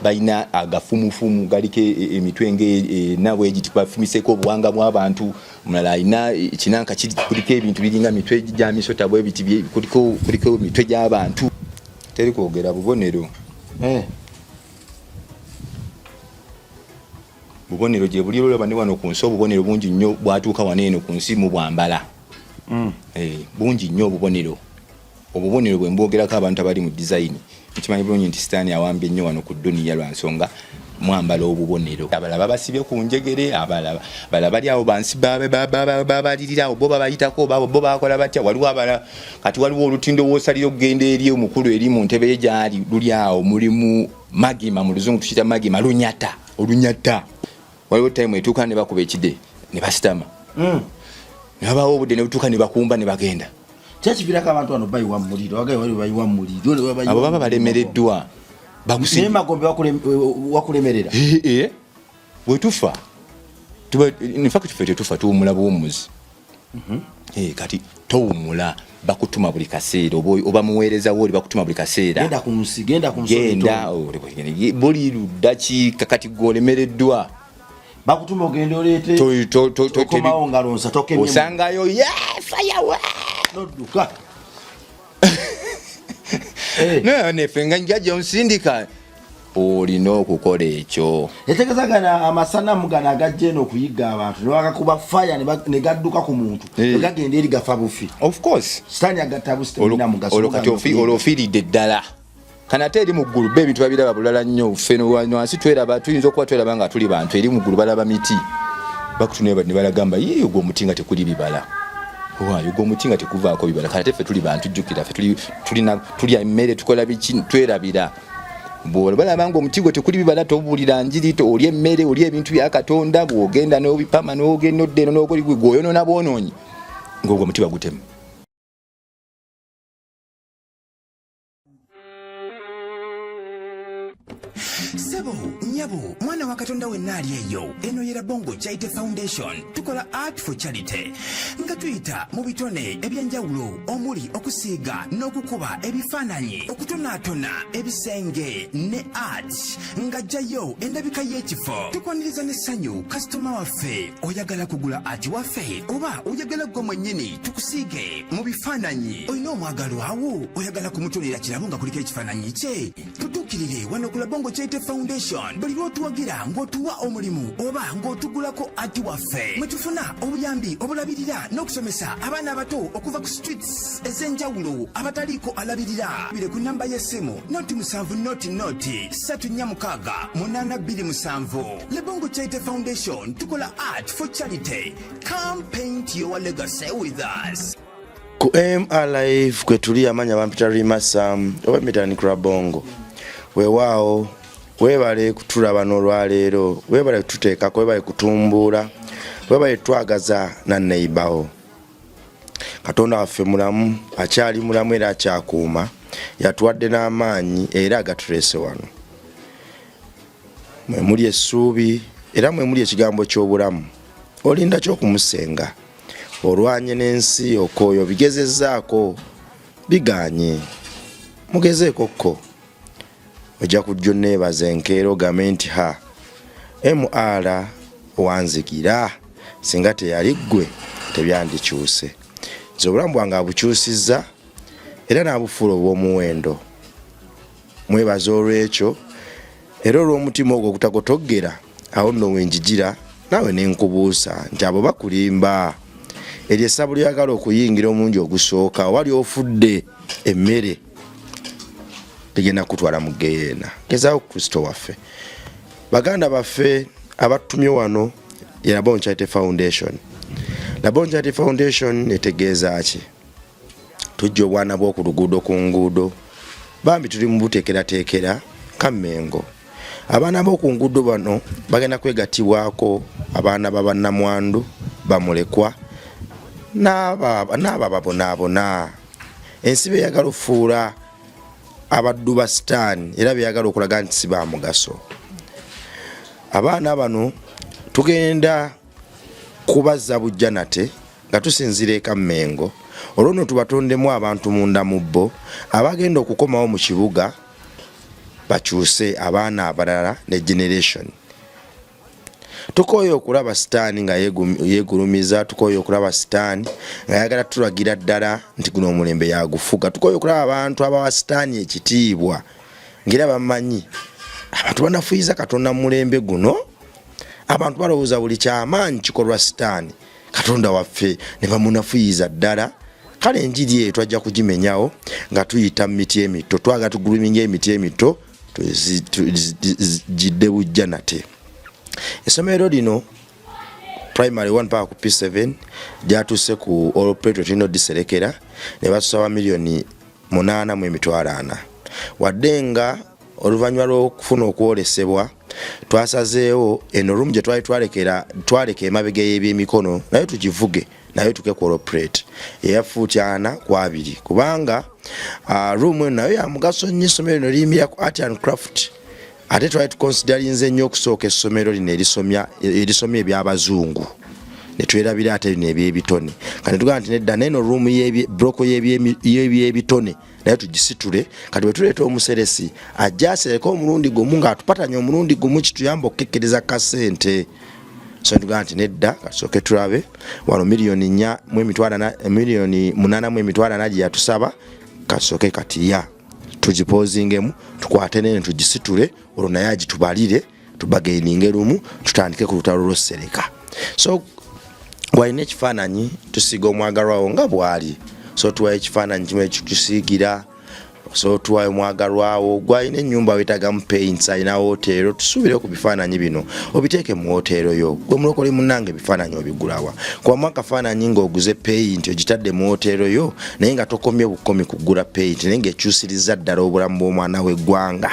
Balina agafumufumu galiko emitwe ng'ena bwegiti, bafumiseeko obuwanga bw'abantu. Omulala alina ekinanka kuliko ebintu biringa mitwe gya misota bwebiti, kuliko emitwe gy'abantu. Teri kwogera bubonero. Bubonero gye buli olaba ne wano ku nsi, obubonero bungi nnyo bwatuuka wano eno ku nsi mu bwambala. Bungi nnyo obubonero. Obubonero bwe mbwogerako, abantu abali mu design mukimanyi bulungi nti sitaani awambye nnyo wano ku dduniya lwa nsonga mwambala obubonero. Abalala babasibye ku njegere, abalala bali awo bansi babalirira awo, bo babayitako, bo bakola batya. Waliwo abala kati waliwo olutindo woosalira okugenda eri omukulu eri mu ntebe ye gyali, luli awo mulimu magima, mu luzungu tukiyita magima, lunyata, olunyata. Waliwo time etuuka ne bakuba ekide ne basitama, ne babaawo obudde ne butuuka ne bakumba ne bagenda. Kyakivirako abantu bano bayiwa muliro, wagaye wali bayiwa muliro. Abo baba balemereddwa. Naye magombe wakulemerera. Bwetufa, in fact ffe tetufa, tuwumula buwumuzi. Kati towumula, bakutuma buli kaseera, oba muweereza wooli, bakutuma buli kaseera. Genda ku nsi, genda ku genda buli luddakiika. Kati gwe olemereddwa. Bakutuma ogenda oleete, okomawo ngalo nsa, tokemye. Osangayo fayawa. Nodduka. Nefe nga njajja onsindika, olina okukola ekyo. Etegeeza gana amasanamu gano agajja eno okuyiga abantu, nebagakuba faya ne gadduka ku muntu, negagenda eri gafa bufi. Of course. Sitaani agatta busitolina mugaso. Olwo kati olwo ofiiridde ddala. Kana ate eri mu ggulu be ebintu babiraba bulala nnyo. Ffe wansi tweraba, tuyinza okuba tweraba nga tuli bantu, eri mu ggulu balaba miti. Bakutunula ne balagamba, ye ogwo omuti nga tekuli bibala, waayo ogwo omuti nga tekuvaako bibala. Kale ate ffe tuli bantu, jjukira ffe tulya emmere, tukola biki, twerabira. Bw'obalaba nga omuti gwe tekuli bibala, tobuulira njiri, olya emmere, olya ebintu bya Katonda, bw'ogenda n'obipama n'ogenda odda eno n'ogoli, gwe oyonoona bwonoonyi, ng'ogwo omuti bagutema. Sebo, nyabo, mwana wa Katonda wenna ali eyo, eno ye Rabongo Charity Foundation. Tukola art for charity nga tuyita mu bitone ebyenjawulo omuli okusiiga n'okukuba ebifaananyi, okutonaatona ebisenge ne art nga jjayo endabika y'ekifo. Tukwaniriza n'essanyu kasitoma waffe. Oyagala kugula art waffe oba oyagala ggwe mwennyini tukusiige mu bifaananyi? Olina omwagalwawo, oyagala kumutonera kirabo nga kuliko ekifaananyi kye? Tutuukirire wano ku Labongo Charity Foundation. Buli lw'otuwagira ng'otuwa omulimu oba ng'otugulako art waffe, mwe tufuna obuyambi obulabirira n'okusomesa abaana abato okuva ku streets ez'enjawulo abataliiko alabirira. Bire ku namba y'essimu 0 7 0 0 3 4 6 8 2 7. Lebongo Charity Foundation, tukola art for charity. Come paint your legacy with us. Ku MR Live kwe tuli, amanya bampita Rima Sam oba Mitani Krabongo. Weewaawo, weebale kutulaba n'olwaleero, weebale kututeekako, weebale kutumbuula, weebale twagaza nanneibawo. Katonda waffe mulamu, akyali mulamu era akyakuuma, yatuwadde n'amaanyi era agatuleese wano. Mwe muli essuubi era mwe muli ekigambo ky'obulamu. Olinda ky'okumusenga olwanye n'ensi, okwoyo bigezezzaako biganye, mugezeeko kko, ojja kujja onneebaza enkeera ogambe nti, "Ha, mr wanzigira, singa teyali ggwe tebyandikyuse." Nze obulamu bwange abukyusizza era n'abufuula obw'omuwendo. Mwebaza olw'ekyo era olw'omutima ogwo ogutagotoggera. Awo nno wenjigira naawe nenkubuusa nti abo bakulimba. Eryo essabo lyagala okuyingira omulundi ogusooka oba lyofudde emmere ligenda kutwala mu geyeena. Gezaawo Kristo waffe. Baganda baffe abatutumye wano ye Labon Charity Foundation. Labon Charity Foundation etegeeza ki? Tujja obwana bw'oku luguudo, ku nguudo, bambi tuli mu buteekerateekera Kammengo. Abaana b'oku nguudo bano bagenda kwegattibwako abaana ba bannamwandu, bamulekwa n'abo ababonaabona ensi beyagala ofuula abaddu ba sitaani era beyagala okulaga nti si ba mugaso. Abaana bano tugenda kubazza bujja nate nga tusinziira e Kammengo. Olwo nno tubatondemu abantu munda mu bo abagenda okukomawo mu kibuga. Bakyuse abaana abalala ne generation. Tukooye okulaba sitaani nga yeegulumiza, tukooye okulaba sitaani nga yagala tulagira ddala nti guno omulembe yagufuga. Tukooye okulaba abantu abawa sitaani ekitiibwa ng'era bamanyi abantu banafuyiza Katonda mu mulembe guno. Abantu balowooza buli kyamaanyi kikolwa sitaani, Katonda waffe ne bamunafuyiza ddala. Kale enjiri eyo twajja kugimenyawo nga tuyita mu miti emito. Twagala tuguluminga emiti emito gidde bujja nate. Essomero lino primary 1 paka ku P7 lyatuuse ku all petro, tulina odiserekera ne batusaba 8,400,000, wadde nga oluvannyuma lw'okufuna okwolesebwa twasazeewo eno room gye twali twalekera twaleka emabega y'ebyemikono naye tugivuge naye tuke ku operate eya fuuti 4 ku 2, kubanga room eno nayo ya mugaso nnyo. Essomero lino liyimirira ku art and craft, ate twali tuconsiderinze nnyo okusooka essomero lino erisomya ebyabazungu ne twerabira ate lino ebyebitone. Kati tugamba nti nedda, neno room block y'ebyebitone naye tugisitule. Kati bwe tuleeta omuseresi ajja asereke omulundi gumu ng'atupatanya omulundi gumu, kituyamba okukekkereza kasente. So tugamba nti nedda, katusooke tulabe wano 4,800,000, 8,400,000 gye yatusaba, kasooke kati ya tugipoozingemu, tukwate nene tugisitule, olwo naye agitubalire, tubagaininge lumu, tutandike ku lutalo lw'osereka. So gwalina ekifaananyi, tusiiga omwagalwawo nga bw'ali. So tuwayo ekifaananyi kimu ekitusiigira, so tuwayo omwagalwawo. Gwalina ennyumba wetagamu paints, alina woteero, tusuubire ku bifaananyi bino obiteeke mu woteero yo. Gwe mulokole munnange, ebifaananyi obigulawa? Kubamu akafaananyi ng'oguze paint ogitadde mu woteero yo, naye nga tokomye bukomi kugula paint, naye ng'ekyusiriza ddala obulamu bw'omwana w'eggwanga.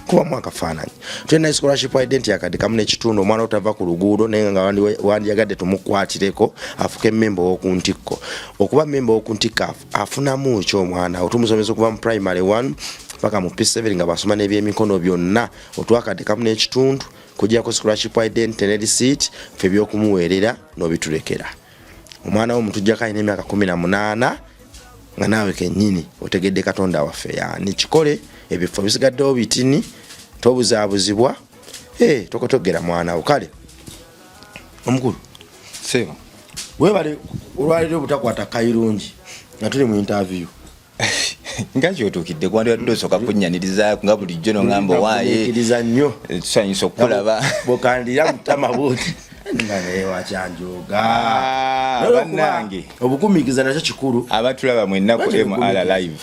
Kubamu akafaananyi. Tulina scholarship identity 1.5 kakadde. Omwana otava ku luguudo naye nga wandiyagadde tumukwatireko afuke memba ow'oku ntikko. Okuba memba ow'oku ntikko afunamu ki omwana? Otumusomesa okuva mu primary 1 paka mu P7 nga basoma n'ebyemikono byonna. Otwa 1.5 kakadde kujjako scholarship identity ne receipt, ffe ebyokumuweerera n'obitulekera. Omwana wo mutujjako alina emyaka 18 nga naawe kennyini otegedde Katonda waffe yaani. Kikole, ebifo bisigaddewo bitini, tobuzaabuzibwa. Hey, tokotogera mwana wo. Kale omukulu. Sebo. Webale olwaliro obutakwata kayirungi nga tuli mu interview. Nga kyotuukidde kwandibadde osooka kunnyanirizaako nga bulijjo noŋamba owaaye. Nakugumiikiriza nnyo. Tusanyusa okukulaba. Bwokandira mutama bwoti nga naye wakyanjoga. Ah, bannange. Obugumiikiriza nakyo kikulu. Abatulaba mwenna ku Lwaki MR Live,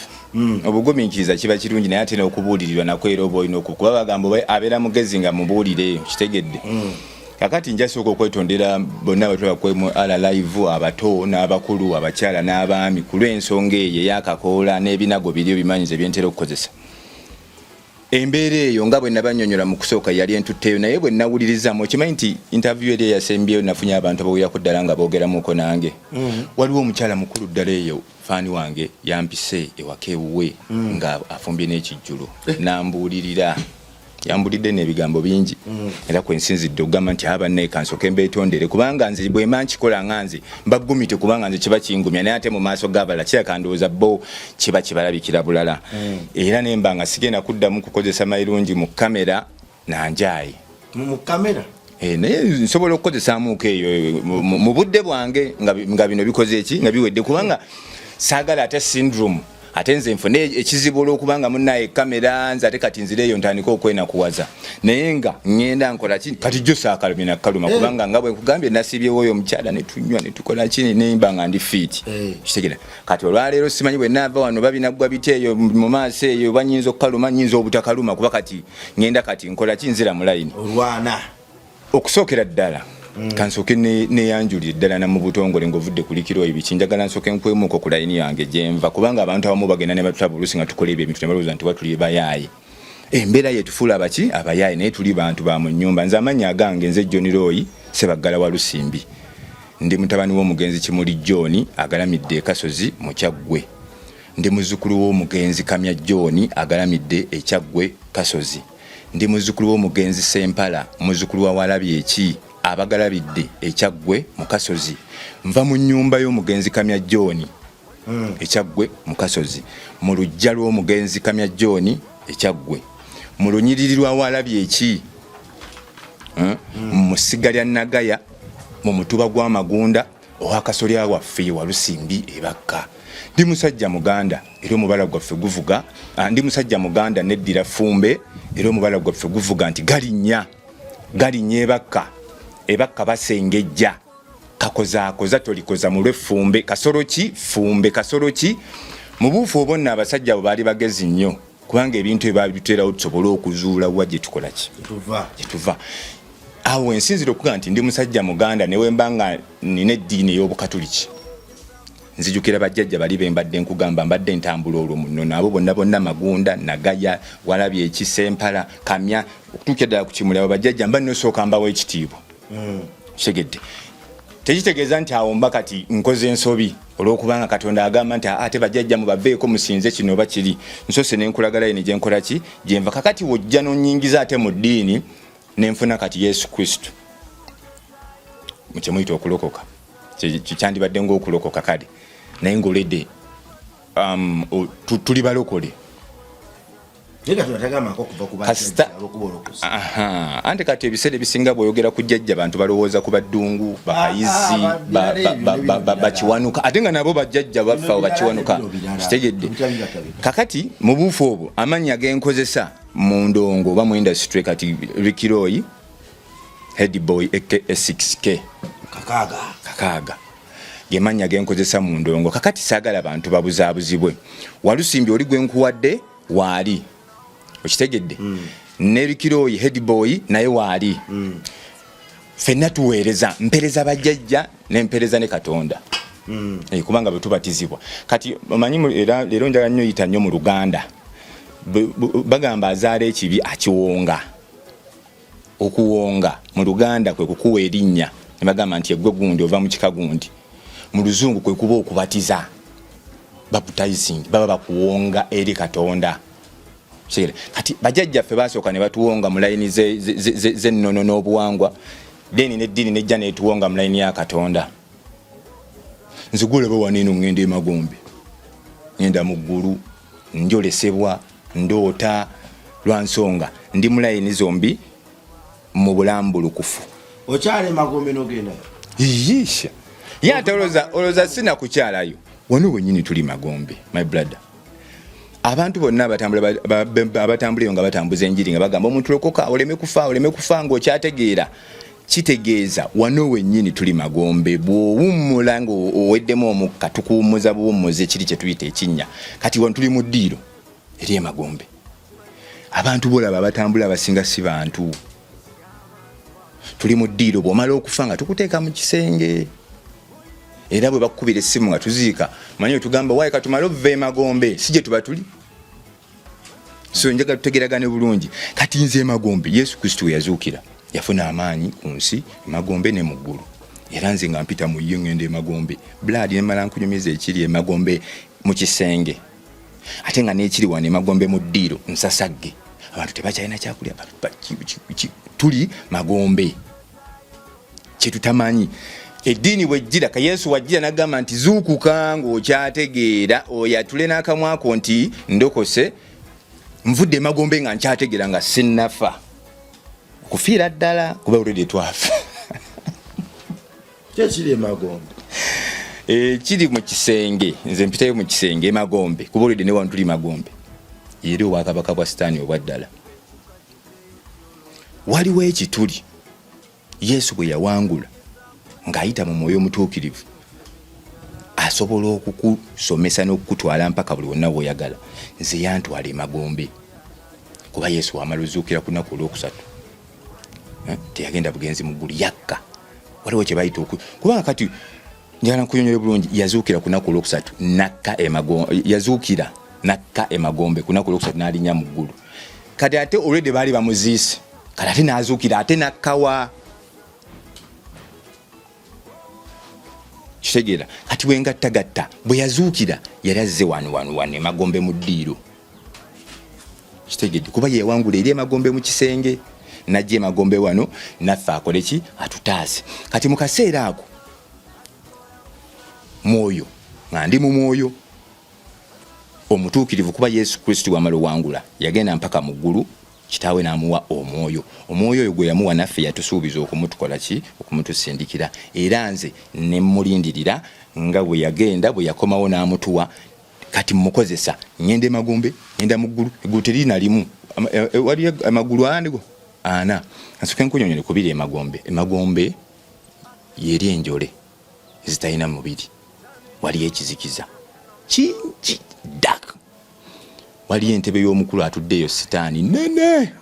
obugumiikiriza kiba kirungi, naye ate n'okubuulirirwa nakwo era oba olina okuba bagamba oba abeera mugezi nga mubuulire. Kitegedde? Kakati njasooka okwetondera bonna abatulaba ku MR Live, abato n'abakulu, abakyala n'abaami, ku lw'ensonga eyo ey'akakoola n'ebinago biri obimanyize byentera okukozesa. Embeera eyo nga bwe nabanyonyola mu kusooka yali entutteyo, naye bwe nawulirizamu, okimanyi nti interview eri eyasembyeyo nafunye abantu abawerako ddala nga boogeramuko nange. Waliwo omukyala mukulu ddala eyo, fan wange, yampise ewaka ewuwe nga afumbye n'ekijjulo, nambuulirira, yambulidde n'ebigambo bingi, era kwensinzidde okugamba nti abannaye kansooke mbeetondere, kubanga nze bwe mba nkikola nga nze mbagumite, kubanga nze kiba kingumya, naye ate mu maaso g'abalala kiraka ndowooza bo kiba kibalabikira bulala. Era nemba nga sigenda kuddamu kukozesa mayirungi mu kamera nanjaayi. Mu kamera? Eh, naye nsobola okukozesaamuko eyo mu budde bwange nga bino bikoze eki nga biwedde, kubanga saagala ate syndrome, ate nze nfune ekizibu olwokubanga munaye kamera nze ate kati nzire eyo ntandike okwenakuwaza, naye nga ŋŋenda nkola ki kati jjo saakalumye nakaluma, kubanga nga bwe nkugambye nasiibyewo oyo omukyala ne tunywa ne tukola ki nemba nga ndi fit. Kitegera? Kati olwaleero simanyi bwe naava wano babinaggwa biti eyo mu maaso eyo, oba nyinza okukaluma, nyinza obutakaluma, kuba kati ŋŋenda kati nkola ki, nzira mu layini. Olwana. Okusookera ddala kansooke neyanjulire ddala na mu butongole ng'ovudde ku likiro ebiki. Njagala nsooke nkwemuuko ku layini yange gyenva, kubanga abantu abamu bagenda ne batulaba oluusi nga tukola ebyo ebintu ne balowooza nti watuli bayaaye. Embeera yetufuula abaki abayaaye, naye tuli bantu ba mu nnyumba. Nze amannya agange nze John Roy Sebaggala wa Lusimbi, ndi mutabani w'omugenzi Kimuli John agalamidde e Kasozi mu Kyaggwe, ndi muzzukulu w'omugenzi Kamya John agalamidde e Kyaggwe Kasozi, ndi muzzukulu w'omugenzi Sempala, muzzukulu wa Walabye eki abagalabidde Ekyaggwe mu Kasozi. Nva mu nnyumba y'omugenzi Kamya John Ekyaggwe mu Kasozi, mu luggya lw'omugenzi Kamya John Ekyaggwe, Mu lunyiriri lwa Walabye eki Mu ssiga lya Nagaya, mu mutuba gwa Magunda, owakasolya waffe ye Walusimbi ebakka. Ndi musajja Muganda era omubala gwaffe guvuga. Ndi musajja Muganda neddira Ffumbe era omubala gwaffe guvuga nti galinnya galinnya ebakka, ebakka basengejja kakozaakoza tolikoza mu lw'effumbe kasolo ki ffumbe kasolo ki. Mu buufu obwo nno abasajja abo baali bagezi nnyo, kubanga ebintu ebyo babituteerawo tusobole okuzuula wa gye tukola ki gye tuva. Awo ensinzira okuga nti ndi musajja Muganda newemba nga nina eddiini ey'Obukatuliki. Nzijukira bajjajja bali bembadde nkugamba, mbadde ntambula olwo mu nnono, abo bonna bonna Magunda, Nagaya, Walabye eki, Sempala, Kamya, okutuukira ddala ku Kimuli, abo bajjajja mba nosooka mbawa ekitiibwa. Kitegedde? Tekitegeeza nti awo mba kati nkoze ensobi, olw'okubanga Katonda agamba nti ate bajjajja mubaveeko musinze kino oba kiri. Nsose nenkulagala yene gyenkola ki gyenva. Kakati wojja nonyingiza ate mu ddiini nenfuna kati Yesu Kristo mukyemuyita okulokoka, kyandibadde ngaokulokoka kale, naye ngaolede tuli balokole. Anti kati ebiseera ebisinga bwoyogera ku jjajja bantu balowooza ku baddungu, bakayizi, bakiwanuka, ate nga nabo bajjajja baffe abo bakiwanuka. Kitegedde? Kakati mu buufu obwo amannya genkozesa mu ndongo oba mu industry kati Rikiroyi, Headboy aka 6K kakaaga gemannya genkozesa mu ndongo. Kakati saagala bantu babuzaabuzibwe. Walusimbi oli gwenkuwadde waali, okitegedde? Ne Rikiroyi Headboy naye waali. Fenna tuweereza, mpereza bajjajja nempereza ne Katonda. Kubanga bwe tubatizibwa kati omanyi, era leero njagala nnyo yita nnyo mu Luganda, bagamba azaala ekibi akiwonga. Okuwonga mu Luganda kwe kukuwa erinnya ne bagamba nti egwe gundi ova mu kika gundi. Mu Luzungu kwe kuba okubatiza, baptizing, baba bakuwonga eri Katonda. Kati bajjajjaffe basooka ne batuwonga mu layini z'ennono n'obuwangwa, then n'eddiini nejja netuwonga mu layini ya Katonda. Nze gwolaba wano eno ŋŋenda emagombe, ŋŋenda mu ggulu, njolesebwa, ndoota, lwa nsonga ndi mu layini zombi mu bulambulukufu. Okyala emagombe n'ogendayo? Yiisha, ye ate olowooza sina kukyalayo? Wano wenyini tuli magombe, my brother. Abantu bonna abatambula eyo nga batambuza enjiri nga bagamba omuntu lokoka oleme kufa, oleme kufa ng'okyategeera, kitegeeza wano wennyini tuli magombe. Bw'owummula ng'oweddemu omukka, tukuwummuza buwummuzi ekiri kye tuyita ekinnya. Kati wano tuli mu ddiiro eri emagombe. Abantu bolaba abatambula abasinga si bantu, tuli mu ddiiro. Bw'omala okufa nga tukuteeka mu kisenge, era bwe bakukubira essimu nga tuziika, manyi otugamba waaye katumale okuva emagombe, si gye tuba tuli. So njagala tutegeragane bulungi. Kati nze emagombe Yesu Kristo we yazuukira yafuna amaanyi ku nsi, emagombe ne mu ggulu, era nze nga mpita mu ye ŋŋenda emagombe blood nemala nkunyumiza ekiri emagombe mu kisenge, ate nga n'ekiri wano emagombe mu ddiiro nsasagge, abantu tebakyalina kyakulya, tuli magombe kyetutamanyi. Eddiini bwejjira ka Yesu wajjira nagamba nti zuukuka ng'okyategeera, oyatule n'akamwako nti ndokose, nvudde emagombe nga nkyategeera, nga sinnafa kufiira ddala, kuba already twafa. Kyekiri emagombe? Kiri mu kisenge, nze mpitayo mu kisenge emagombe, kuba already ne wano tuli magombe. Era obwakabaka bwa Sitaani obwa ddala waliwo ekituli Yesu bwe yawangula ng'ayita mu Mwoyo Omutuukirivu, asobola okukusomesa n'okukutwala mpaka buli wonna w'oyagala. Nze yantwala emagombe, kuba Yesu wamala ozuukira ku lunaku olwokusatu, teyagenda bugenzi mu ggulu, yakka. Waliwo kye bayita kubanga kati njagala nkunyonyole bulungi. Yazuukira ku lunaku olwokusatu nakka emagombe, yazuukira nakka emagombe ku lunaku olwokusatu n'alinnya mu ggulu. Kati ate olwedde baali bamuziise, kati ate n'azuukira ate nakkawa, kitegeera? Kati bwengattagatta bwe yazuukira yali azze wano wano wano emagombe mu ddiiro, kitegedde? Kuba yewangula eri emagombe mu kisenge, najja emagombe wano naffe akole ki? Atutaase. Kati mu kaseera ako mwoyo nga ndi mu Mwoyo Omutuukirivu, kuba Yesu Kristo wamala owangula yagenda mpaka mu ggulu. Kitaawe n'amuwa Omwoyo. Omwoyo oyo gwe yamuwa naffe yatusuubiza okumutukola ki? Okumutusindikira. Era nze ne mmulindirira nga bwe yagenda, bwe yakomawo n'amutuwa. Kati mmukozesa. Ŋŋenda emagombe, ŋŋenda mu ggulu. Eggulu teriri na limu. Waliyo amagulu anigo? Ana. Nsooke nkunyonyole ku biri emagombe. Emagombe y'eri enjole ezitalina mubiri. Waliyo ekizikiza kingi, dark. Waliyo entebe y'omukulu atudde eyo, Sitaani nene.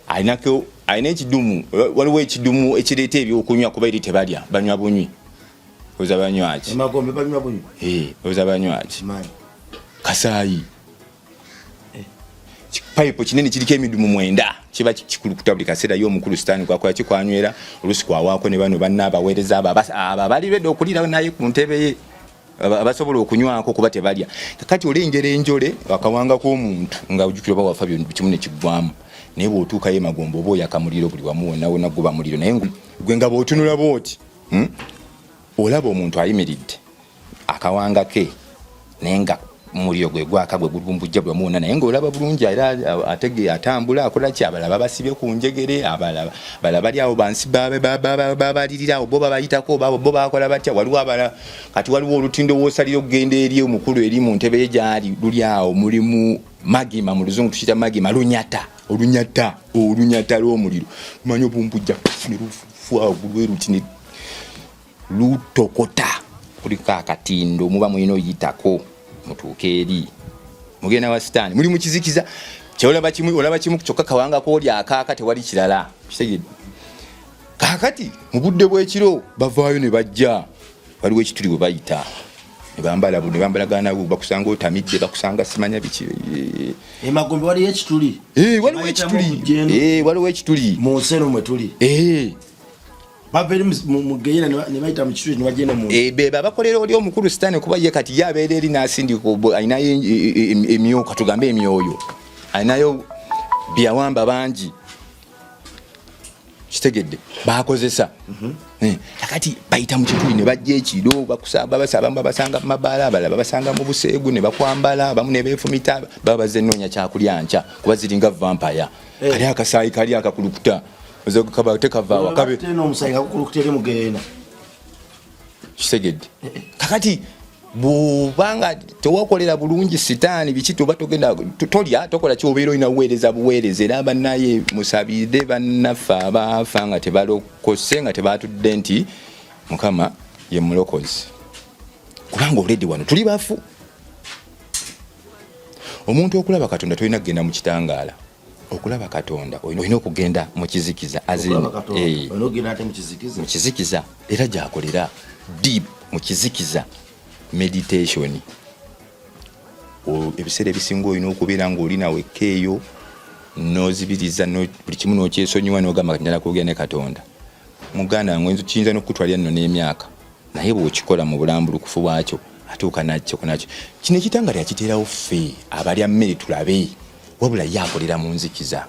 Alinako, alina ekidumu, waliwo ekidumu ekireeta ebyokunywa, kuba eri tebalya, banywa bunywi. Oza banywaki? Emagombe banywa bunywi? Eh, oza banywaki? Kasaayi. Kipayipo kinene kiriko emidumu 9, kiba kikulukuta buli kaseera. Ye omukulu Sitaani kwakola kikwanywera, oluusi kwawaako ne bano banna abaweereza abo abo abali ready okuliira naye ku ntebe ye, abasobola okunywako kuba tebalya. Kakati olengera enjole, akawanga k'omuntu nga ojjukira oba wafa kimu ne kiggwamu, naye bw'otuukayo emagombe oba oyaka muliro buli wamu, wonna wonna guba muliro. Naye gwe nga bw'otunula bw'oti, Olaba omuntu ayimiridde akawanga ke, naye nga muliro gwe gwaka, gwe gubumbujja buli wamu wonna, naye ng'olaba bulungi era atege atambula, akola ki. Abalala babasibye ku njegere, abalala bali awo bansi babalirira awo, bo babayitako, bo bakola batya. Waliwo abala kati waliwo olutindo w'osalira okugenda eri omukulu eri mu ntebe ye gyali, luli awo mulimu magma, mu Luzungu tukiyita magma, lunyata, olunyata, olunyata lw'omuliro, manyi obumbujja ne lufa gulweruti ne lutokota. Kuliko akatindo muba mulina oyitako mutuuke eri, mugenda wa Sitaani, muli mukizikiza. Kyolaba kimu, olaba kimu kyokka, kawanga kooli akaaka, tewali kirala. Kitegedde? Kaakati mu budde bw'ekiro bavaayo ne bajja, waliwo ekituli we bayita ne bambala ne bambalagana, bakusanga otamidde, bakusanga simanya biki. Emagombe waliyo ekituli? Eh, waliwo ekituli. Eh, waliwo ekituli. Mu nsi eno mwe tuli? Eh. Bava eri mu geyena ne bayita mu kituli ne bagenda mu Eh, be babakolera oli omukulu Sitaani, kuba ye kati ye abeera eri n'asindika, alinayo emyoka, tugambe emyoyo, alinayo byawamba bangi, kitegedde, bakozesa. Eh, kakati bayita mu kituli ne bajja ekiro, abamu babasanga mu mabaala, abalala babasanga mu buseegu ne bakwambala, abamu ne beefumita, baba bazze nnoonya kyakulya nkya, kuba ziringa vampire. Kali akasaayi kali akakulukuta tekavaawa kabe. Omusaayi nga gukulukuta eri mu geyena? Kitegedde? Kakati bwobanga tewakolera bulungi Sitaani biki, toba togenda tolya, tokola ki, obeera olina buweereza buweereza. Era bannaye musabire bannaffe abaafa nga tebalokose, nga tebatudde nti Mukama ye mulokozi, kubanga oledi wano tuli bafu. Omuntu okulaba Katonda tolina kugenda mu kitangaala. Okulaba Katonda olina okugenda mu kizikiza. Eh, mu kizikiza era gyakolera, deep mu kizikiza, meditation. Ebiseera ebisinga olina okubeera ng'oli nawekka eyo, nozibiriza buli kimu, nokyesonyiwa, nogamba kati njala kwogera ne Katonda. Muganda wange, kiyinza n'okukutwalira nno n'emyaka, naye bw'okikola mu bulambulukufu bwakyo atuuka nakyo nakyo. Kino ekitangaala yakiteerawo ffe abalya mmere tulabe, wabula ye akolera mu nzikiza.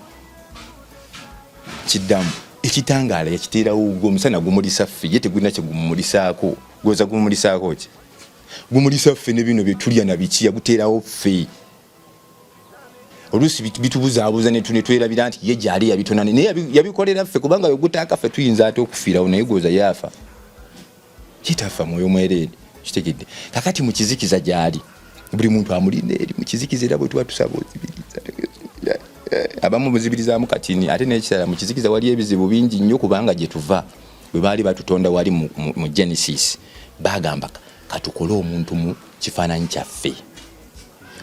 Kiddamu, ekitangaala yakiteerawo gwe, omusana gumulisa ffe, ye tegulina kyegumulisaako. Gwoza gumulisaako ki? Gumulisa ffe ne bino byetulya na biki, yaguteerawo ffe. Oluusi bitubuzaabuza ne twerabira nti ye gyali yabitona, naye yabikolera ffe, kubanga wegutaaka ffe tuyinza ate okufiirawo, naye gwoza yaafa kitafa mwoyo mwereere. Kitegedde? Kakati mu kizikiza gyali, buli muntu amulinda eri mu kizikiza. Era bwe tuba tusaba ozibiriza, abamu muzibirizaamu katini. Ate n'ekirala, mu kizikiza wali ebizibu bingi nnyo, kubanga gye tuva, bwe baali batutonda wali mu Genesis, bagamba katukole omuntu mu kifaananyi kyaffe,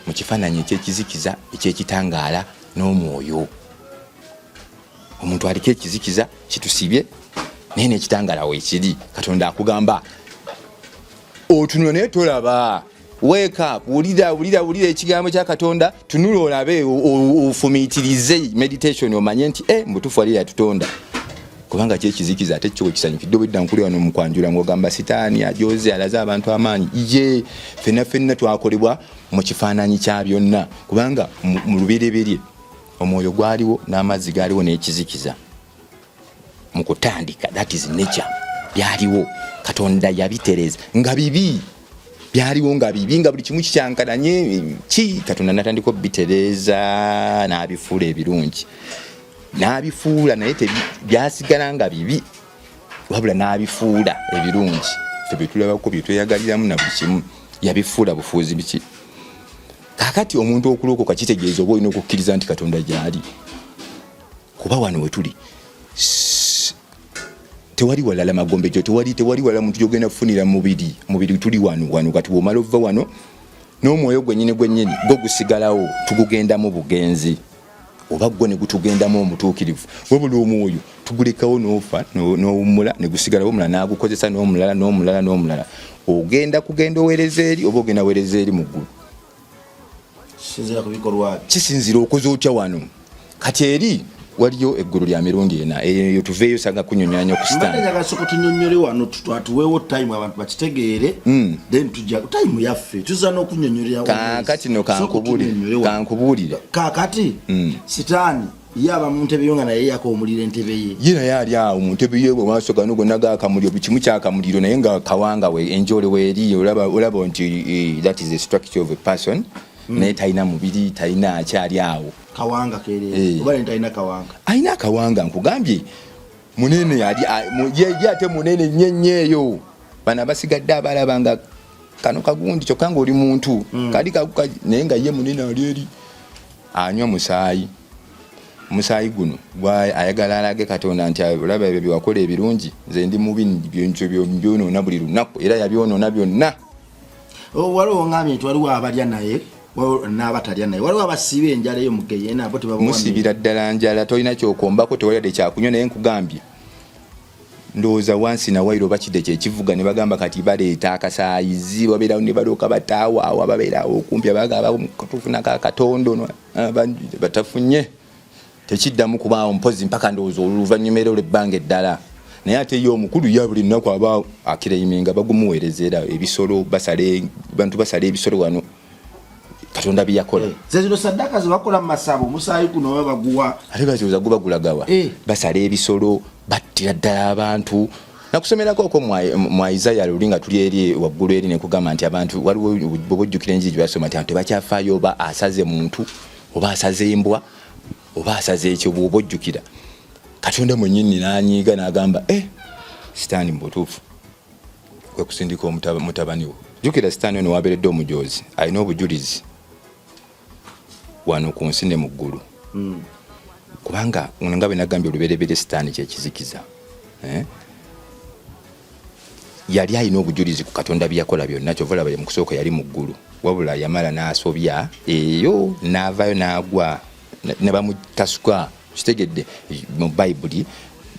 mu kifaananyi ekyekizikiza, ekyekitangaala n'omwoyo. Omuntu aliko ekizikiza kitusibye, naye n'ekitangaala weekiri. Katonda akugamba otunula naye tolaba. Wake up, wulira, wulira, wulira ekigambo kya Katonda, tunula olabe, ofumiitirize, meditation, omanye nti e mubutuufu wali yatutonda, kubanga kyekizikiza ate kyo wekisanyukidde. Obwedda nkuli wano mukwanjula ng'ogamba Sitaani ajoze alaze abantu amaanyi. Ye fenna fenna twakolebwa mu kifaananyi kya byonna, kubanga mu lubereberye omwoyo gwaliwo n'amazzi gaaliwo n'ekizikiza. Mu kutandika, that is nature, byaliwo. Katonda yabitereeza nga bibi. Byaliwo nga bibi, nga buli kimu kikyankalanye ki. Katonda natandika obitereeza n'abifuula ebirungi, n'abifuula, naye byasigala nga bibi, wabula n'abifuula ebirungi. Ffe byetulabako, byetweyagaliramu na buli kimu, yabifuula bufuuzi biki. Kakati omuntu okulokoka kitegeeza oba olina okukkiriza nti Katonda gyali, kuba wano wetuli tewali walala magombe gyo, tewali walala muntu gyogenda kufunira mubiri. Mubiri tuli wano wano. Kati bwomala ova wano n'omwoyo gwennyini gwennyini gwo gusigalawo, tugugendamu bugenzi oba gwo ne gutugendamu omutuukirivu, wabula omwoyo tugulekawo n'ofa n'owummula ne gusigalawo, omulala n'agukozesa, n'omulala, n'omulala, n'omulala. Ogenda kugenda oweereza eri oba ogenda weereza eri mu ggulu? Kisinziira ku bikolwa byo. Kisinziira okoze otya wano. Kati eri waliyo eggulu lya mirundi ena. Eyo tuveeyo, sanga kunyonyola nnyo ku Mbadde sitaani. Njagala sooka tunyonnyole wano, tuweewo time abantu bakitegeere, then tujja time yaffe tuzza n'okunyonnyolera. Kaakati no Sooka otunnyonnyole wano. Kankubuulire. Kaakati sitaani ye aba mu ntebe yo nga naye yaka omuliro entebe ye? Ye naye ali awo mu ntebe ye, maaso gano gonna gakamuliro, buli kimu kyakamuliro, naye nga kawanga we enjole weeri. Olaba nti that is the structure of a person, naye talina mubiri, talina, akyali awo. Kawanga kerere? Oba ne talina kawanga? Alina akawanga, nkugambye munene ali ye ate munene nnyo ennyo eyo. Bano abasigadde abalaba nga kano kagundi, kyokka nga oli muntu kali naye nga ye munene, ali eri anywa musaayi. Omusaayi guno ayagala alage Katonda nti olaba ebyo byewakola ebirungi, nze ndi mubi, byonoona buli lunaku, era yabyonoona byonna. Oh, waliwo ngambye nti waliwo abalya naye, waliwo n'abatalya naye, waliwo abasiiba enjala eyo mu geyeena, abo tebabawa mmere. Musibira ddala njala, tolina kyokombako, tewali wadde kyakunywa. Naye nkugambye, ndowooza wansi nawayiro oba kidde kyekivuga ne bagamba kati baleeta akasaayizi, wabeerawo ne balooka bataawo awo ababeerawo okumpi, abagamba tufunako akatondo batafunye, tekiddamu kubaawo mpozi mpaka ndowooza oluvannyuma era olw'ebbanga eddala. Naye ate ye omukulu ya buli lunaku aba akireiminga bagumuweereza, era ebisolo basala, bantu basala ebisolo wano Katonda byeyakola. Ze zino saddaaka ze bakola mu masabo, omusaayi guno baba baguwa? Ate bazooza guba gulagawa? Basala ebisolo, battira ddala abantu. Nakusomerako okwo mwa Isaya luli nga tuli eri waggulu eri, nekugamba nti abantu waliwo bw'oba ojjukira enjiri gye basoma nti abantu tebakyafaayo oba asaze muntu oba asaze embwa oba asaze ekyo. Bw'oba ojjukira, Katonda mwennyini n'anyiiga n'agamba, eh, sitaani mu butuufu kwe kusindika mutabani we. Jjukira sitaani ono wabeeredde omujoozi, alina obujulizi wano ku nsi ne mu ggulu, kubanga nga bwe nagambye olubereberye, sitaani kyekizikiza, eh? Yali alina obujulizi ku Katonda bye yakola byonna. Kyova olaba mu kusooka yali mu ggulu, wabula yamala n'asobya eyo n'avaayo n'agwa ne bamutasuka. Kitegedde, mu Bayibuli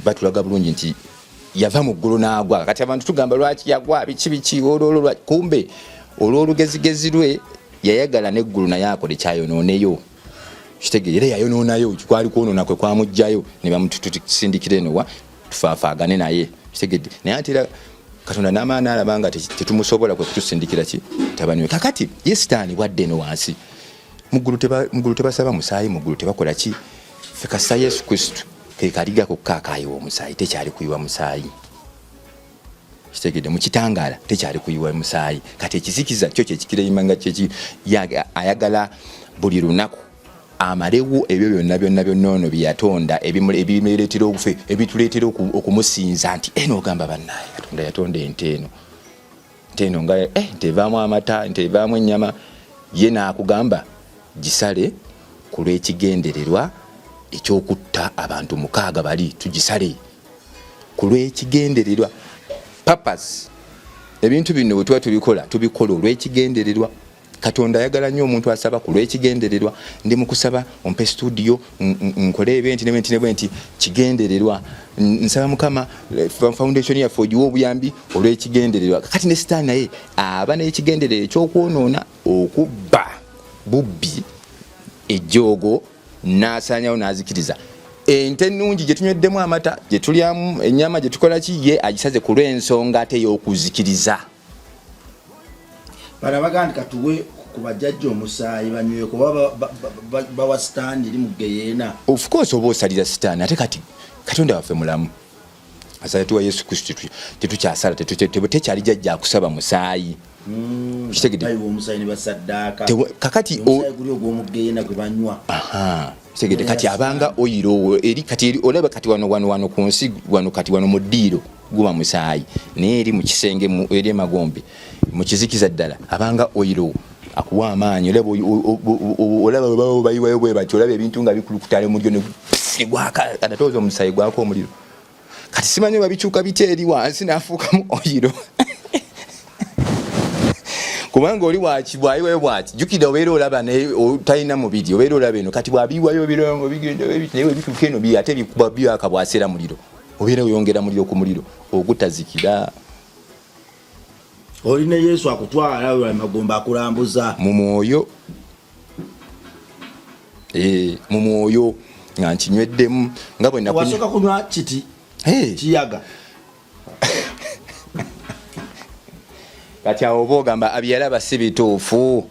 batulaga bulungi nti yava mu ggulu n'agwa. Kati abantu tugamba lwaki yagwa, biki biki, olwolwo, kumbe olw'olugezigezi lwe yayagala n'eggulu naye akole kyayonooneyo. Kitegeere, era yayonoonayo, kwali kwonoona kwe kwamuggyayo ne bamutusindikira eno wa tufaafaagane naye. Kitegedde, naye ate era Katonda n'amala n'alaba nga tetumusobola, kwe kutusindikira ki tabani we. Kakati ye sitaani bwadde eno wansi muggulu, muggulu tebasaba musaayi, muggulu tebakola ki. Ffe kasita Yesu Kristo ke kaliga kokka akaayiwa omusaayi, tekyali kuyiwa musaayi. Kitegedde, mu kitangaala tekyali kuyiwa musaayi. Kati ekizikiza kyo kyekikireyima nga kyeki ayagala buli lunaku amalewo ebyo byonna byonna byonna ono bye yatonda, ebimuleetera obufe, ebituleetera okumusinza nti eno ogamba bannaaye Katonda yatonda ente eno, nte eno nga nte evaamu amata, nte evaamu ennyama. Ye n'akugamba gisale ku lw'ekigendererwa ekyokutta abantu 6 bali, tugisale ku lw'ekigendererwa, purpose. Ebintu bino bwe tuba tubikola, tubikola olw'ekigendererwa. Katonda ayagala nnyo omuntu asaba ku lw'ekigendererwa. Ndi mu kusaba ompe studio nkole ebenti ne bwenti ne bwenti, kigendererwa. Nsaba Mukama foundation yaffe ogiwe obuyambi olw'ekigendererwa. Kati ne sitaani naye aba n'ekigendererwa ekyokwonoona, okubba bubbi, ejjoogo, n'asaanyawo n'azikiriza ente ennungi gye tunyweddemu amata, gye tulyamu ennyama, gye tukola ki. Ye agisaze ku lw'ensonga ate ey'okuzikiriza. Bano abagaa nti katuwe ku bajjajja omusaayi banyweko, oba bawa sitaani eri mu geyeena? Of course, oba osalira sitaani. Ate kati Katonda waffe mulamu, asala tuwa Yesu Kristo, tetukyasala, tekyali jajja akusaba musaayi. Kitegedde? Bayiwa omusaayi ne basaddaaka. Kakati Omusaayi guli ogw'omuggeyeena gwe banywa. Aha, kitegedde? Kati abanga oyiro eri kati eri olaba kati wano wano wano ku nsi wano kati wano mu ddiiro guba musaayi, naye eri mu kisenge eri emagombe mu kizikiza ddala abanga oyiro akuwa amaanyi. Olaba olaba bwe baba bayiwayo bwe batyo, olaba ebintu nga bikulukuta omuliro ne gwaka, kati ate oza omusaayi gwaka omuliro. Kati simanyi oba bikyuka bitya eri wansi n'afuukamu oyiro, kubanga oli waki bwayiwayo bwati, jjukira obeera olaba naye talina mubiri, obeera olaba eno. Kati bwabiyiwayo birongo bigenda biti, naye bwebituuka eno ate bikuba byaka bwaseera muliro, obeera oyongera muliro ku muliro ogutazikira. Oli ne Yesu akutwala amagombe akulambuza. Mu mwoyo. Mu mwoyo nga nkinyweddemu nga bwe Wasooka kunywa kiti? Kiyaga. Kati awo oba ogamba abyalaba si bituufu.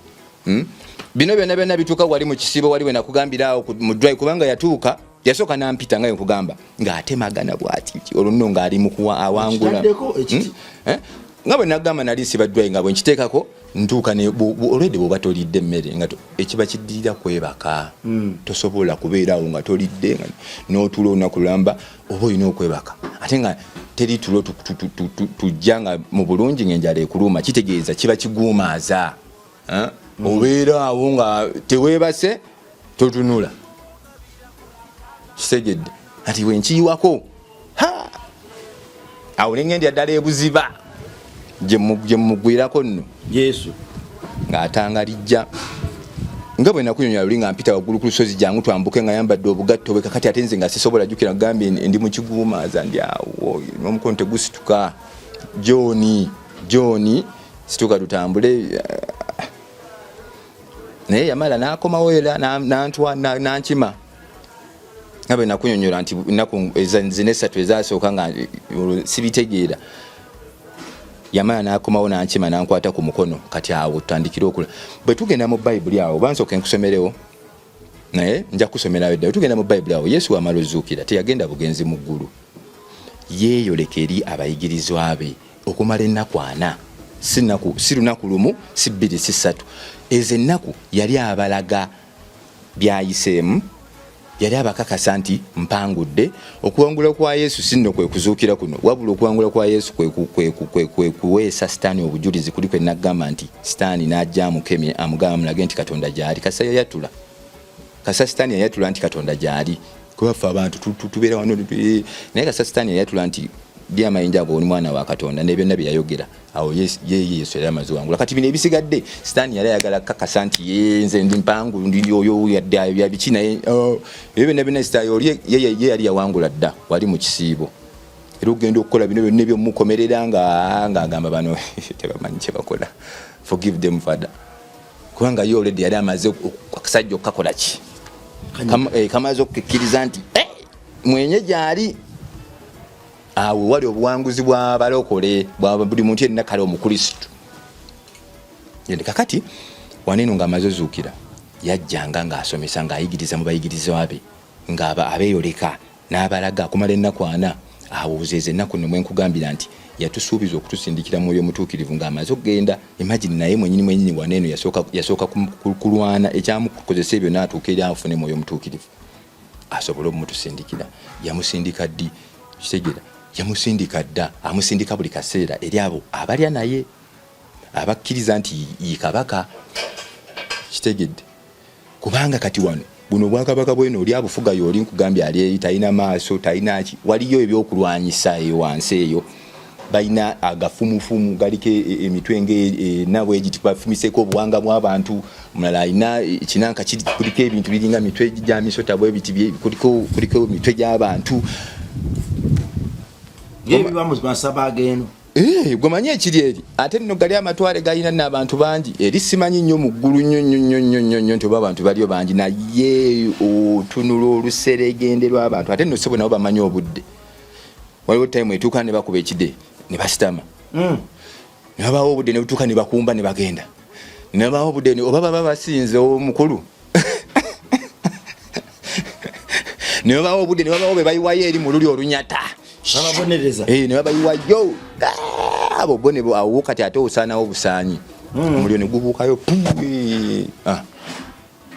Bino byonna byonna bituuka wali mu kisiibo, wali we nakugambira awo mu dry, kubanga yatuuka yasooka nampita nga nkugamba ng'atemagana bw'ati, olwo nno ng'ali mu kuwa awangula. Okitaddeko ekiti? Eh? Nga bwe nagamba nali nsiba dry, nga bwe nkiteekako ntuuka ne already bw'oba tolidde emmere nga ekiba kiddirira kwebaka. Tosobola kubeera awo nga tolidde nga n'otuula olunaku lulamba, oba olina okwebaka, ate nga teri tulo tujja nga mu bulungi ng'enjala ekuluma, kitegeeza kiba kiguumaaza. Eh? Obeera awo nga teweebase, totunula, kitegedde? Ati wenkiyiwako ha, awo nengendera ddala ebuziba gye mugwirako nno. Yesu ng'atanga lijja nga bwe nakunyonyola luli nga mpita waggulu ku lusozi, jangu twambuke, nga yambadde obugatto bwe. Kakati ate nze nga sisobola, jjukira gambye ndi mu kiguumaaza, ndi awo n'omukono tegusituka. John, John, situka tutambule. Naye yamala n'akomawo era nankima nga bwe nakunyonyola nti ennaku zina esatu ezasooka nga olwo sibitegeera. Yamala n'akomawo n'ankima n'ankwata ku mukono. Kati awo tutandikire okula bwe tugenda mu Bayibuli awo, bansooke nkusomerewo, naye nja kusomerayo dda. Bwe tugenda mu Bayibuli awo, Yesu wamala ozuukira teyagenda bugenzi mu ggulu, yeeyoleka eri abayigirizwa be okumala ennaku 40, si nnaku, si lunaku lumu, si bbiri, si ssatu. Ezo ennaku yali abalaga byayiseemu, yali abakakasa nti mpangudde. Okuwangula kwa Yesu si nno kwe kuzuukira kuno, wabula okuwangula kwa Yesu kwe kuweesa Sitaani obujulizi kuli kwe nagamba nti Sitaani n'ajja amukemye, amugamba amulage nti Katonda gy'ali. Kasa yayatula, kasa Sitaani yayatula nti Katonda gy'ali, kuba ffe abantu tubeera wano, naye kasa Sitaani yayatula nti lya amayinja ago, oli mwana wa Katonda, ne byonna bye yayogera awo. Ye Yesu yali amaze wangula. Kati bino ebisigadde Sitaani yali ayagala kukakasa nti ye nze ndi mpangu, ndi oyo yadde bya biki, naye oh, ebyo byonna byonna Sitaani oli ye yali yawangula dda wali mu kisiibo. Era okugenda okukola bino byonna ebyomukomerera ng'agamba bano tebamanyi kye bakola, forgive them, Father, kubanga ye already yali amaze akasajja okukakola ki. Kamaze okukkiriza nti mwenye gyali. Awo wali obuwanguzi bw'abalokole bwa buli muntu yenna, kale Omukristu. Yende kakati waneeno ng'amaze ozuukira, yajjanga ng'asomesa, ng'ayigiriza mu bayigirizwa be, abeeyoleka n'abalaga okumala ennaku 40. Awo zezo ennaku nno mwe nkugambira nti yatusuubiza okutusindikira Mwoyo Omutuukirivu ng'amaze okugenda. Imagine, naye mwenyini mwenyini waneeno yasooka kulwana ekyamukozesa ebyo n'atuuka eri afune Mwoyo Omutuukirivu asobole okumutusindikira. Yamusindika ddi? Kitegeera, yamusindika dda, amusindika buli kaseera eri abo abalya naye abakkiriza nti ye kabaka. Kitegedde? Kubanga kati wano buno obwakabaka bweno oli abufuga yooli nkugambye ali eri talina maaso, talina ki. Waliyo ebyokulwanyisa eyo wansi eyo, balina agafumufumu galiko emitwe ngaena bwegiti, bafumiseeko obuwanga bw'abantu. Omulala alina ekinanka kuliko ebintu biringa mitwe gya misota bwebiti, kuliko emitwe gy'abantu. Yebiba mu masaba ageno. Gwe manyi ekiri eri, ate nno gali amatwale galina nno abantu bangi eri, simanyi nnyo mu ggulu nnyo nnyo nnyo nnyo nnyo nnyo nti oba abantu baliyo bangi, naye otunula oluseregende lw'abantu. Ate nno sebo nabo bamanyi obudde, waliwo time etuuka ne bakuba ekide ne basitama, ne babaawo obudde ne butuuka ne bakumba ne bagenda, ne babaawo obudde oba baba basinze omukulu, ne babaawo obudde ne babaawo be bayiwayo eri mu luli olunyata. Bababonereza. Ne babayiwayo. Abo bo ne awo kati ate osaanawo busaanyi. Omuliro ne gubuukayo. Ah.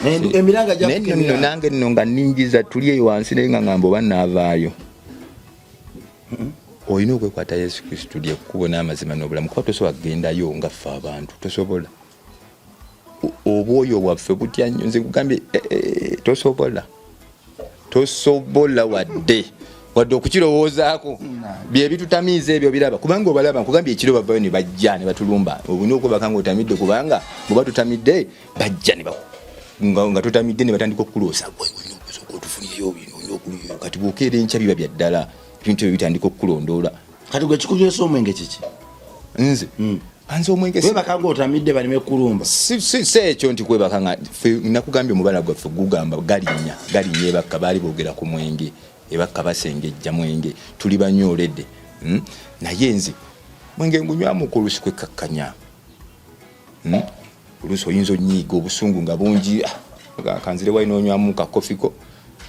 Emiranga Naye nno nno nange nno nga nningiza tuli eyo wansi, naye nga ngamba oba naavaayo. Olina okwekwata Yesu Kristu, lyekkubo n'amazima n'obulamu, kuba tosobola kugendayo nga ffe abantu, tosobola. Obwoyo bwaffe butya nnyo. Nze kugambye, tosobola, tosobola wadde okukirowoozaako. Byebitutamiiza ebyo biraba, kubanga obalaba, nkugambye, ekiro bavayo ne bajja ne batulumba. Olina okwebaka nga otamidde, kubanga bweba tutamidde bajja ne nga tutamidde ne batandika okukuloosa. Gwe olina okusooka otufunireyo bino, olina okulya. Kati bw'okeera enkya biba bya ddala, ebintu ebyo bitandika okukulondoola. Kati gwe kikunywesa omwenge kiki? Nze anze omwenge Webaka nga otamidde baleme kulumba? Si ekyo nti kwebaka nga ffe nakugambye omubala gwaffe gugamba galinnya galinnya ebakka. Baali boogera ku mwenge, ebakka basengejja mwenge, tuli banywoledde. Naye nze mwenge ngunywamuku oluusi kwekkakkanya. Oluusi oyinza onyiiga, obusungu nga bungi, kanzire wali nonywamu kakofiko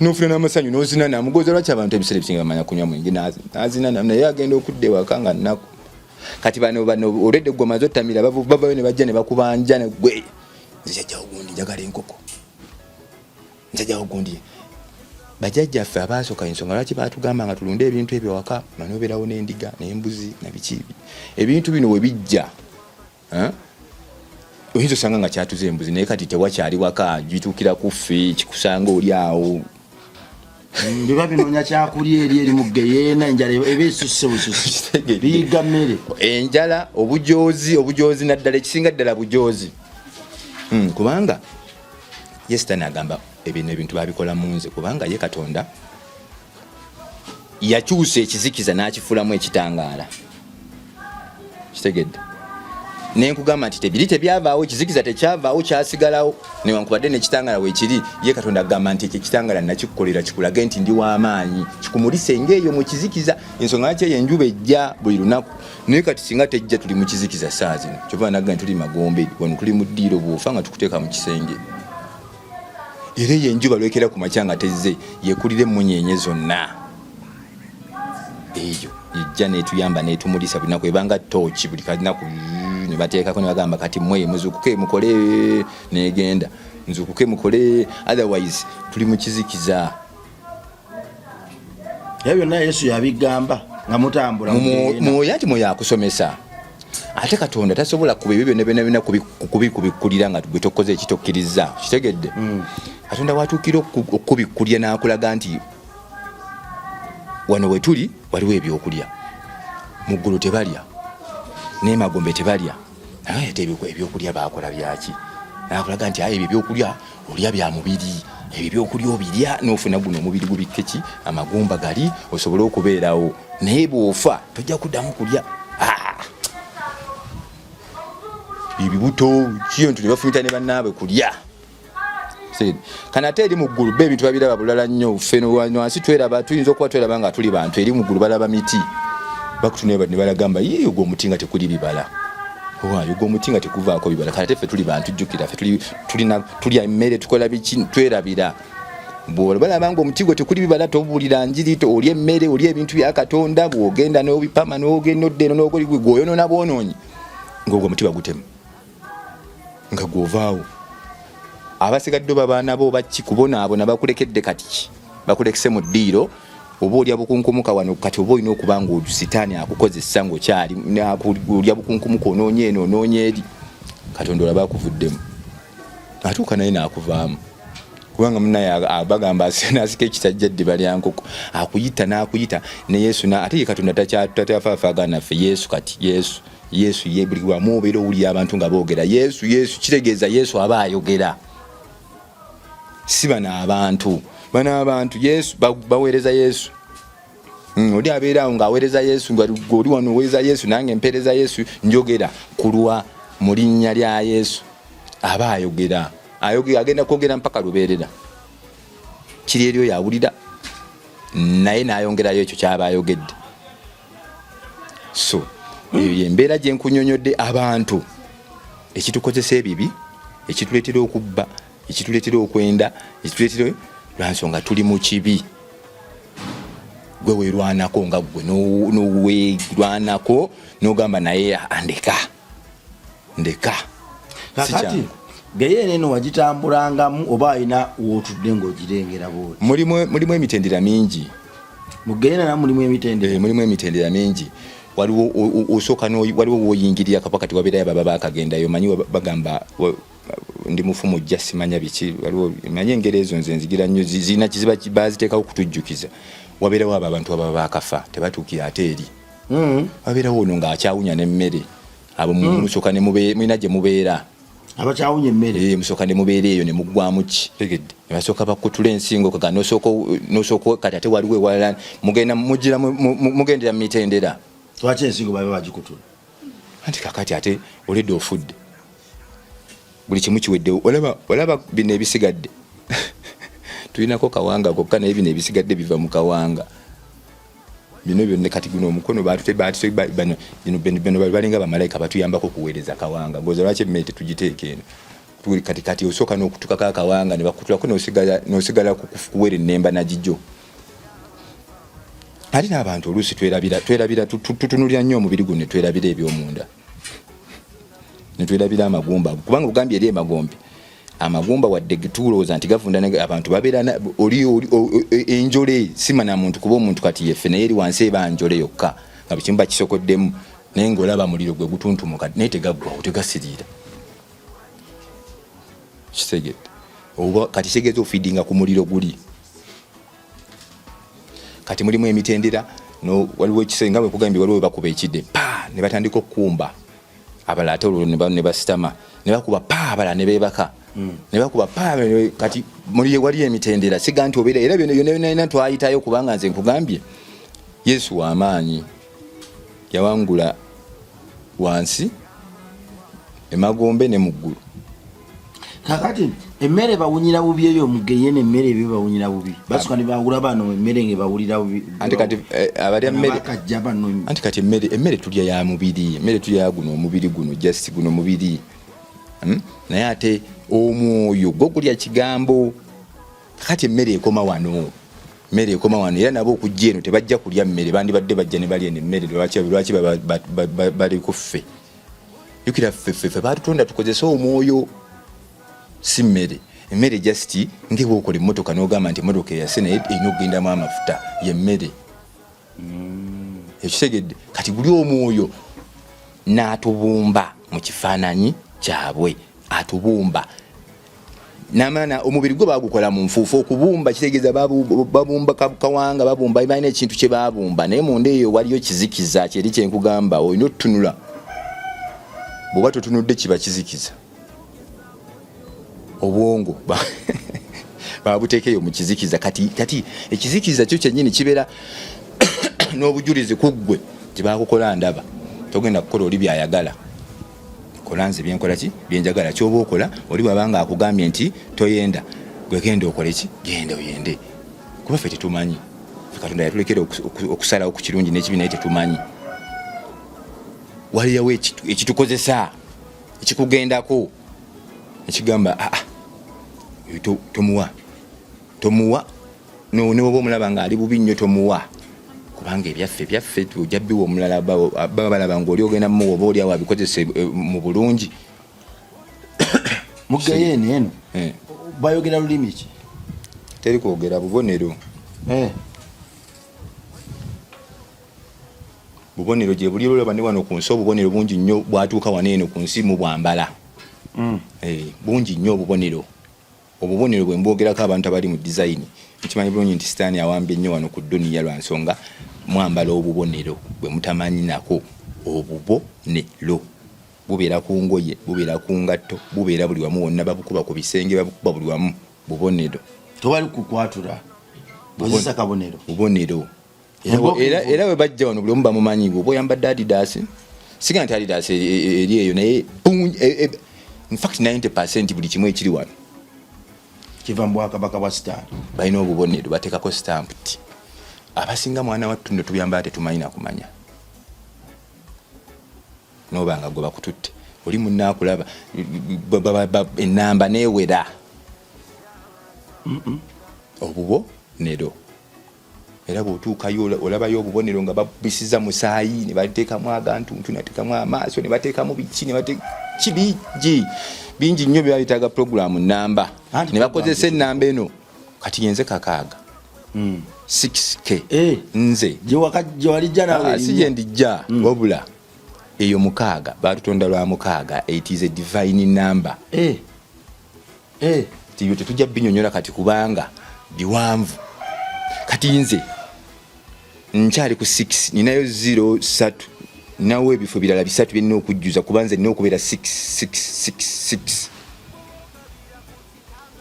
nofuna n'amasanyu nozina namugoza. Lwaki abantu ebiseera ebisinga bamanya kunywa mwenge? Nazina naye agenda okudda ewaka nga nnaku. Kati bano olwedde gwe omaze otamira, bavayo ne bajja ne bakubanja. Gwe nze jajjawo gundi njagala enkoko, njajjawo gundi. Bajjajjaffe abaasooka, ensonga lwaki batugamba nga tulunde ebintu ebyo waka, manobeerawo n'endiga n'embuzi nabiki, ebintu bino we bijja, oyinza osanga nga kyatuze embuzi, naye kati tewakyali waka, bituukira ku ffe, kikusanga oli awo. Biba binoonya kyakulya eri mu geyeena, enjala eba esusse bususi. Kitegedde. Biyiga mmere. Enjala, obujozi, obujozi naddala, ekisinga ddala bujozi. Kubanga ye Sitaani agamba ebino ebintu babikola mu nze, kubanga ye Katonda yakyusa ekizikiza n'akifuulamu ekitangaala. Kitegedde? Nenkugamba nti tebiri tebyavaawo, ekizikiza tekyavaawo, kyasigalawo newankubadde nekitangaala wekiri. Ye Katonda agamba nti ekyo ekitangaala nakikukolera kikulage nti ndi w'amaanyi, kikumulise ngaeyo mu kizikiza. Ensonga lwaki eyo enjuba ejja buli lunaku, naye kati singa tejja tuli mu kizikiza saa zino. Kyova naga tuli magombe wano, tuli mu ddiiro, bw'ofa nga tukuteeka mu kisenge. Era eyo enjuba lwekera ku makya nga tezze, yekulira emmunyeenye zonna, eyo ejja netuyamba netumulisa buli naku, ebanga tooki buli kanaku ne bateekako ne bagamba kati mwe muzukuke mukole, negenda nzukuke mukole, otherwise tuli mu kizikiza. Era byonna Yesu yabigamba nga mutambula mu geyeena. Mwoyo ati mwoyo akusomesa, ate Katonda tasobola kuba ebyo byonna byonna byonna kubikubikkulira nga gwe tokoze ekitokkiriza. Kitegedde? Katonda watuukira okukubikkulira n'akulaga nti wano wetuli waliwo ebyokulya, mu ggulu tebalya n'emagombe tebalya, naye ate ebyokulya bakola byaki? Nakulaga nti aye ebyo ebyokulya olya bya mubiri, ebyo ebyokulya obirya n'ofuna guno omubiri gubikke ki amagumba gali osobole okubeerawo, naye bw'ofa tojja kuddamu kulya. Ah! Ebibuto kiyo nti nebafumita ne bannaabwe kulya. Kana ate eri mu ggulu bo ebintu babiraba bulala nnyo. Ffe wansi tweraba, tuyinza okuba tweraba nga tuli bantu, eri mu ggulu balaba miti. Bakutunula ne balagamba, yii, ogwo omuti nga tekuli bibala, waayo ogwo omuti nga tekuvaako bibala. Kale ate ffe tuli bantu, jjukira ffe tulya emmere, tukola biki, twerabira. Bw'obalaba nga omuti gwe tekuli bibala, tobuulira njiri, olya emmere, olya ebintu bya Katonda, bw'ogenda n'obipama n'ogenda odda eno n'ogoli, gwe gwoyonoona bwonoonyi, ng'ogwo omuti bagutema nga gw'ovaawo. Abasigadde oba baana bo baki kubonaabona bakulekedde, kati ki bakulekese mu ddiiro, oba olya bukunkumuka wano. Kati oba olina okuba nga sitaani akukozesa ng'okyali olya bukunkumuka, onoonya eno onoonya eri, Katonda olaba akuvuddemu, atuuka naye n'akuvaamu, kubanga munaye bagamba nasika ekisajja ddiba lya nkoko, akuyita n'akuyita ne Yesu ate ye Katonda takyafaafaagana naffe. Yesu kati Yesu, Yesu ye buli wamu obeera owulira abantu nga boogera Yesu, Yesu, kitegeeza Yesu aba ayogera, si bano abantu, bano abantu Yesu baweereza Yesu. Oli abeera awo ng'aweereza Yesu, nga gwe oli wano oweereza Yesu, nange mpeereza Yesu, njogera kulwa mu linnya lya Yesu. Aba ayogera, ayogera, agenda kwogera mpaka lubeerera. Kiri eri oyo awulira naye n'ayongerayo ekyo ky'aba ayogedde. So eyo yembeera gye nkunyonyodde abantu, ekitukozesa ebibi, ekituleetera okubba, ekituleetera okwenda, ekituleetera lwansonga tuli mu kibi. Gwe werwanako nga gwe nowerwanako nogamba naye andeka ndeka. Kakati geyeena eno wagitambulangamu oba alina wotudde ng'ogirengera bwoti? Mulimu emitendera mingi. Mu geyeena namu mulimu emitendera? Eh, mulimu emitendera mingi. Waliwo osooka, waliwo woyingirira kapa, kati wabeerayo baba bakagendayo, manyi bagamba ndi mufu mujja simanya biki. Waliwo manyi engeri ezo nze nzigira nnyo, zirina kiziba baziteekawo kutujjukiza. Wabeerawo abo abantu ababa bakafa tebatuukira ate eri. Wabeerawo ono ng'akyawunya n'emmere, abo musooka ne mulina gye mubeera. Abakyawunya emmere? Eh, musooka ne mubeera eyo ne muggwamu ki, tegedde, ne basooka bakutula ensingo kaga nosooka kati ate waliwo ewalala mugenda mugira mugendera mu mitendera. Lwaki ensingo babe bagikutula? Anti kakati ate oledde ofudde, buli kimu kiweddewo. Olaba bino ebisigadde tulinako kawanga kokka, naye bino ebisigadde biva mu kawanga bino byonna. Kati guno omukono bano balinga bamalayika batuyambako okuweereza kawanga. Goza lwaki emmere tetugiteeka eno? Kati osooka n'okutukako akawanga ne bakutulako n'osigala kuwera ennemba nagijo. Ate n'abantu oluusi twerabira, tutunulira nnyo omubiri guno ne twerabira ebyomunda, ne twerabira amagumba, kubanga ogambye eri emagombe amagumba wadde tulowooza nti gavunda, abantu babeera oli enjole sima na muntu, kuba omuntu kati yeffe, naye eri wansi eba njole yokka nga buli kimu bakisokoddemu, naye ng'olaba muliro gwe gutuntumuka, naye tegaggwawo, tegasiriira. Kitegedde oba? Kati kitegeeza ofeedinga ku muliro guli. Kati mulimu emitendera, waliwo ekise nga bwekugambye, waliwo webakuba ekidde pa ne batandika okukumba, abalala ate olwo ne basitama ne bakuba pa, abalala ne beebaka ne bakuba pa. Kati muli waliyo emitendera, siga nti obeera era byonna byonna byonna twayitayo, kubanga nze nkugambye Yesu w'amaanyi, yawangula wansi emagombe ne mu ggulu. Kakati emmere bawunyira bubi eyo mugeyena, emmere ebyo bawunyira bubi, basuka ne bawula bano emmere nga bawulira bubi. Anti kati abalya mmere bakajja bano. Anti kati emmere tulya ya mubiri, emmere tulya ya guno omubiri guno, just guno mubiri. Naye ate omwoyo gwo gulya kigambo. Kati emmere ekoma wano, emmere ekoma wano, era nabo okujja eno tebajja kulya mmere. Bandibadde bajja ne balya eno emmere, lwaki bali ku ffe? Jukira ffe batutonda tukozese omwoyo, si mmere. Emmere just ngebwokola emmotoka n'ogamba nti emmotoka eyase, naye erina okugendamu amafuta, yemmere. Ekitegedde? Kati guli omwoyo n'atubumba mu kifaananyi kyabwe, atubumba namana omubiri gwe bagukola mu nfuufu. Okubumba kitegeeza babumba kawanga, babumba, balina ekintu kye babumba, naye munda eyo waliyo kizikiza. Kyeri kyenkugamba, olina otutunula, bw'oba totunudde kiba kizikiza. Obwongo babuteeka eyo mu kizikiza. Kati ekizikiza kyo kyennyini kibeera n'obujulizi ku ggwe tibakukola. Ndaba togenda kukola oli byayagala, kola nze byenkola ki byenjagala. Kyoba okola oli bwabanga akugambye nti toyenda, gwe genda okole ki, genda oyende, kuba ffe tetumanyi. Ffe Katonda yatulekera okusalawo ku kirungi n'ekibi, naye tetumanyi. Waliyawo ekitukozesa, ekikugendako, ekigamba aa tomuwa, tomuwa. Newoba omulaba nga ali bubi nnyo, tomuwa, kubanga ebyaffe byaffe, ojja biwa omulala. Baba balaba ngaoli ogenda mumuwa, oba oli awo abikozese mu bulungi. Mugeyeeno eno bayogera lulimi ki? Teri kwogera, bubonero. Bubonero gye buli. Olaba ne wano ku nsi obubonero bungi nnyo bwatuuka wano eno ku nsi mu bwambala. Eh, bungi nnyo obubonero. Obubonero bwe mbwogerako abantu abali mu design, nkimanyi bulungi nti sitaani awambye nnyo wano ku dduniya lwa nsonga mwambala obubonero bwe mutamanyi nako. Obubonero bubeera ku ngoye, bubeera ku ngatto, bubeera buli wamu wonna, babukuba ku bisenge, babukuba buli wamu, bubonero. Tewali kukwatula, kozesa kabonero. Bubonero. Era bwe bajja wano buli omu bamumanyi. Bwoba oyambadde Adidas, siga nti Adidas eri eyo, naye in fact 90% buli kimu ekiri wano kiva mu bwakabaka bwa sitaani. Balina obubonero, bateekako stamp ti abasinga mwana wattu nno tubyambala tetumanyi nakumanya. Noba nga gwe bakututte oli munaakulaba enamba newera obubonero. Era bw'otuukayo olabayo obubonero nga babisiza musaayi, ne bateekamu agantuntu, ne bateekamu amaaso, ne bateekamu biki, ne ki bingi bingi nnyo biba bitaaga pulogulaamu namba, ne bakozesa ennamba eno. Kati yenze kakaaga 6K. Eh. Nze gyewalijja nawe. Ah, si gye ndijja, wabula eyo mukaaga batutonda lwa mukaaga. It is a divine number. Eh. Eh. Tibyo tetujja binyonyola kati kubanga biwanvu. Kati nze nkyali ku 6, ninayo 0 3, ninawo ebifo birala bisatu byennina okujjuza, kuba nze nina okubeera 6666.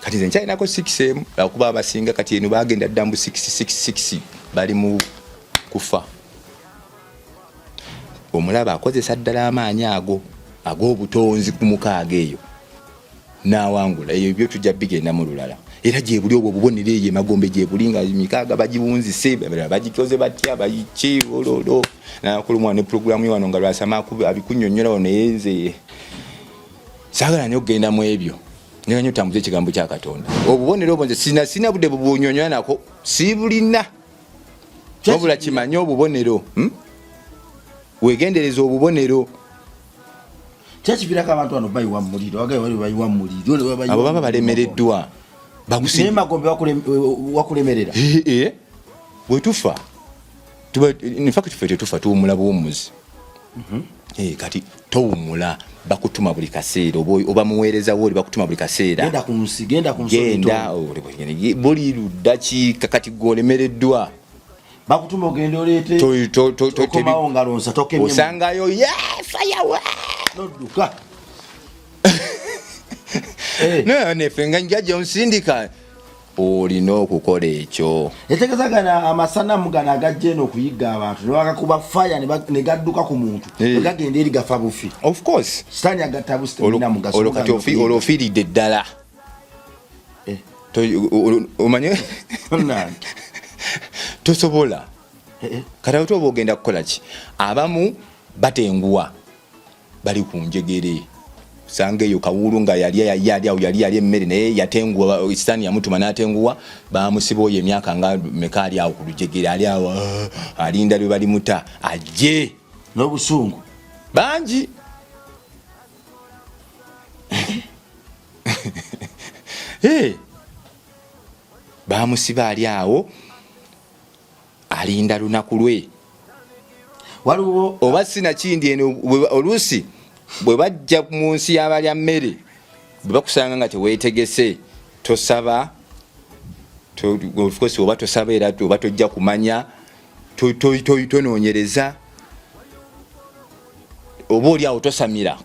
Kati nze nkyalinako 6 emu, lwakuba abasinga kati eno bagenda dda mbu 666, bali mu kufa. Omulaba akozesa ddala amaanyi ago ag'obutonzi ku mukaaga eyo n'awangula. Eyo byo tujja bigenda mu lulala. Era gyebuli obwo obubonero eyo emagombe, gyebuli nga mikaaga bagiwunzise, abalala bagikoze batya, bayiki ololo nakulumwa ne pulogulaamu yo wano nga lwasama abikunyonyola wano. Naye nze saagala nnyo okugenda mu ebyo, njagala nnyo otambuze ekigambo kya Katonda. Obubonero obwo nze sina budde bubunyonyola nako, sibulina, wabula kimanye obubonero, Wegendereza obubonero. Kyakivirako abantu bano bayiwa muliro, wagaye wali bayiwa muliro. Abo baba balemereddwa. Naye magombe wakulemerera. Eh, bwetufa in fact ffe tetufa, tuwumula buwummuzi. Eh, kati towumula, bakutuma buli kaseera, oba muweereza wo oli, bakutuma buli kaseera. Genda ku nsi, genda ku nsi. Genda buli luddakiika. Kati gwe olemereddwa. Bakutuma ogenda oleete, okomawo ngalo nsa, tokemye. Osangayo fayawa. Nodduka. Eh. Nefe nga njajja onsindika, olina okukola ekyo. Etegeeza gana amasanamu gano agajja eno okuyigga abantu, ne bagakuba faya ne gadduka ku muntu, ne gagenda eri gafa bufi. Of course. Sitaani agatta busi, temulina mugaso. Olwo kati olwo ofiiridde ddala. Omanye tosobola. Kati ate oba ogenda kukola ki? Abamu batenguwa, bali ku njegere, sanga eyo kawuulu nga yali yali awo, yali yali emmere, naye yatenguwa, sitaani yamutuma n'atenguwa, bamusiba oyo emyaka nga meka, ali awo ku lujegere, ali awo, ah, alinda lwe balimuta ajje. N'obusungu. Bangi. Hey, bamusiba, ali awo alinda lunaku lwe. Waliwo oba sinakindi eno oluusi bwe bajja mu nsi y'abalya mmere, bwe bakusanga nga teweetegese, tosaba, of course oba tosaba era oba tojja kumanya, tonoonyereza, oba oli awo tosamira,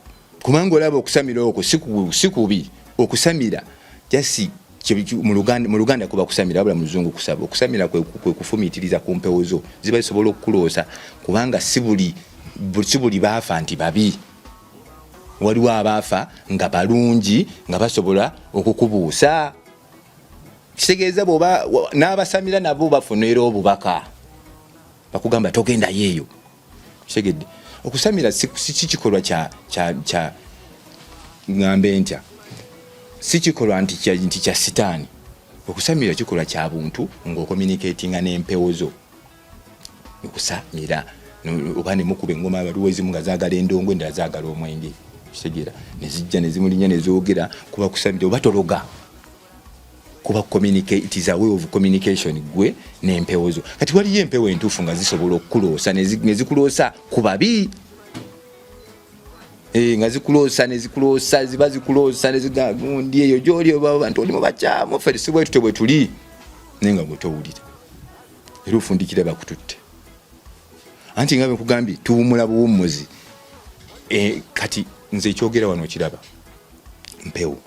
kubanga olaba okusamira okwo si kubi. Okusamira just mu Luganda kuba kusamira, wabula mu Luzungu kusaba. Okusamira kwe kufumiitiriza ku mpewo zo, ziba zisobola okukuloosa, kubanga si buli baafa nti babi. Waliwo abaafa nga balungi, nga basobola okukubuusa. Kitegeeza bwoba n'abasamira nabo bafuna era obubaka, bakugamba togendayo eyo. Kitegedde, okusamira si kikolwa kya ŋŋambe ntya, si kikolwa nti kya sitaani. Okusamira kikolwa kya buntu, ng'ocommunicatinga n'empewo zo. Okusamira oba nemukuba engoma, waliwo ezimu nga zaagala endongo, endala zaagala omwenge, kitegeera, nezijja nezimulinya nezoogera, kuba kusamira. Oba tologa, kuba communicate, it is a way of communication gwe n'empewo zo. Kati waliyo empewo entuufu nga zisobola okukuloosa, nezikuloosa ku babi. Eh, nga zikuloosa, nezikuloosa, ziba zikuloosa nezigagundi eyo gyoli, oba abantu oli mubakyamu, ffe si bwe tutyo bwe tuli, naye nga gwe towulira era ofundikira bakututte. Anti nga bwekugambye, tuwumula buwummuzi. Eh, kati nze ekyogera wano okiraba mpewo,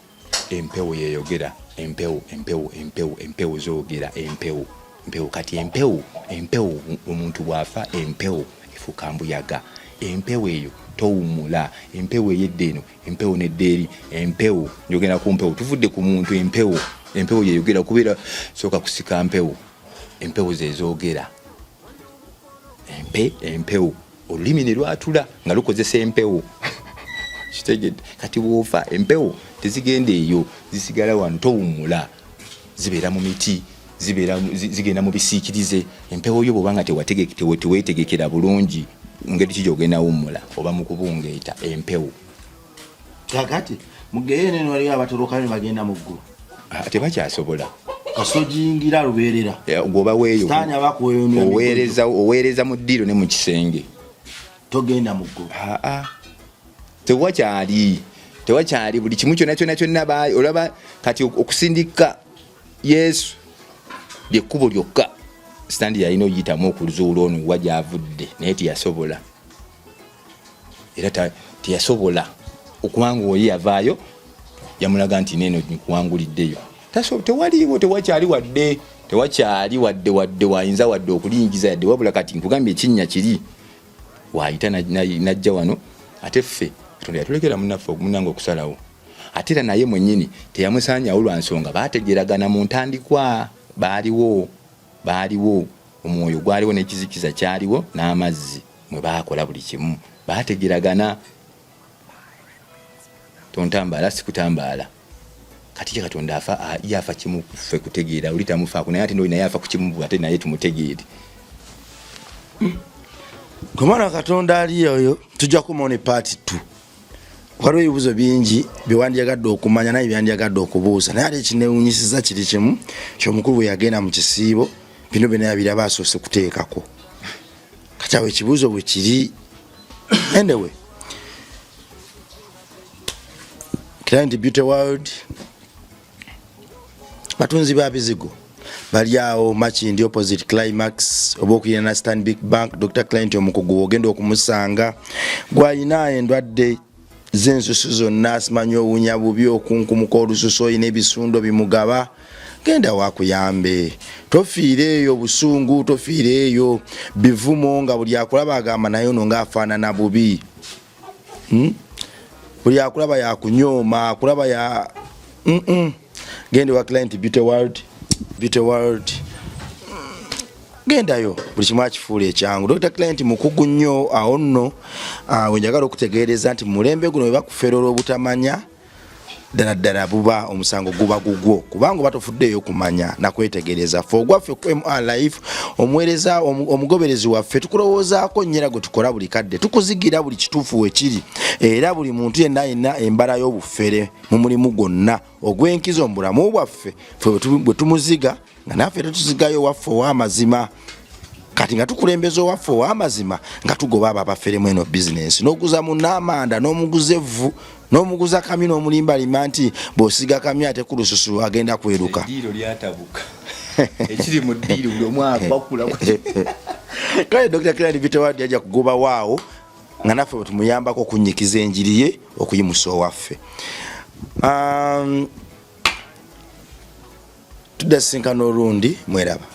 empewo yeyogera, empewo, empewo, empewo, empewo zoogera, empewo, empewo. Kati empewo, empewo, omuntu bw'afa empewo efuuka mbuyaga. Empewo eyo towumula, empewo eyedda eno, empewo nedda eri, empewo njogera ku mpewo, tuvudde ku muntu. Empewo, empewo yeyogera, kubeera sooka kusika mpewo, empewo zezoogera, empewo, olulimi ne lwatula nga lukozesa empewo. Kitegedde, kati bw'ofa empewo tezigenda eyo, zisigala wano, towummula, zibeera mu miti, zibeera zigenda mu bisiikirize. Empewo yo bw'oba nga teweetegekera bulungi, ngeri ki gy'ogenda wummula oba mu kubungeeta empewo? Kakati mugeyeena eno waliyo abatolokayo ne bagenda mu ggulu. Ah, tebakyasobola. Kasojingira lubeerera. Eh, gwoba weeyo Sitaani aba akuweeyonera oweereza mu ddiiro ne mu kisenge. Togenda mu ggulu. Aa, tewakyali, tewakyali buli kimu kyonna kyonna kyonna. Olaba kati okusindika Yesu lyekkubo lyokka sitandi yalina oyitamu okuzuula ono wa gyavudde, naye teyasobola, era teyasobola okubanga oyo yavaayo yamulaga nti neno nkuwanguliddeyo. Tewaliiwo, tewakyali wadde, tewakyali wadde wadde wayinza wadde okulingiza yadde. Wabula kati nkugambye ekinnya kiri waayita najja wano, ate ffe Katonda yatulekera munnaffe munange okusalawo. Ate era naye mwennyini teyamusaanyawo lwa nsonga baategeeragana mu ntandikwa, baaliwo, baaliwo, omwoyo gwaliwo n'ekizikiza kyaliwo n'amazzi mwe baakola buli kimu, baategeeragana. Tontambaala sikutambaala. Kati ye Katonda afa, ye afa kimu ffe kutegeera, oli tamufaako, naye ate n'oli naye afa ku kimu, ate naye tumutegeere. Gwe mwana Katonda ali oyo, tujja kumawo ne part 2. Waliwo ebibuuzo bingi byewandyagadde okumanya naye byandyagadde okubuuza, naye ate ekinewunyisiza kiri kimu kyomukulu bwe yagenda mu kisiibo bino byonna yabiraba asoose kuteekako. Kati awo ekibuuzo bwe kiri, anyway, Client Beauty World batunzi ba bizigo bali awo Makindye opposite Climax oba okuyina na Stanbic Bank. Dr Client omukugu ogenda okumusanga gwalina endwadde z'ensusu zonna, simanyi owunya bubi, okunkumuka olususu, olina ebisundo bimugaba, genda wakuyambe. Tofiire eyo busungu, tofiire eyo bivumo nga buli akulaba agamba naye ono ng'afaanana bubi. Buli akulaba yakunyooma, akulaba ya Genda wa Client Beauty World, Beauty World, gendayo, buli kimu akifuula ekyangu. Dr Client mukugu nnyo. Awo nno wenjagala okutegeereza nti mulembe guno bwe bakufera olw'obutamanya, ddala ddala buba omusango guba gugwo, kubanga oba tofuddeeyo kumanya nakwetegereza. Fe ogwaffe ku MR Life, omuweereza omugoberezi waffe, tukulowoozaako nnyo era gwe tukola buli kadde tukuzigira buli kituufu wekiri, era buli muntu yenna alina embala y'obufere mu mulimu gwonna ogw'enkizo mu bulamu bwaffe, ffe bwe tumuziga nga naffe tetuzigayo waffe ow'amazima. Kati nga tukulembeza owaffe ow'amazima, nga tugoba abo abaferemu eno bizinensi, n'oguza munnaamanda, n'omuguza evvu, n'omuguza kamyu, n'omulimbalima nti bw'osiga kamyu ate ku lususu agenda kweruka. Eddiiro lyatabuka, ekiri mu ddiiro buli omu akwakula. Kale Dr Client Beauty World yajja kugoba waawo nga naffe bwe tumuyambako okunnyikiza enjiri ye okuyimusa owaffe. Tudda sisinkana olundi, mweraba.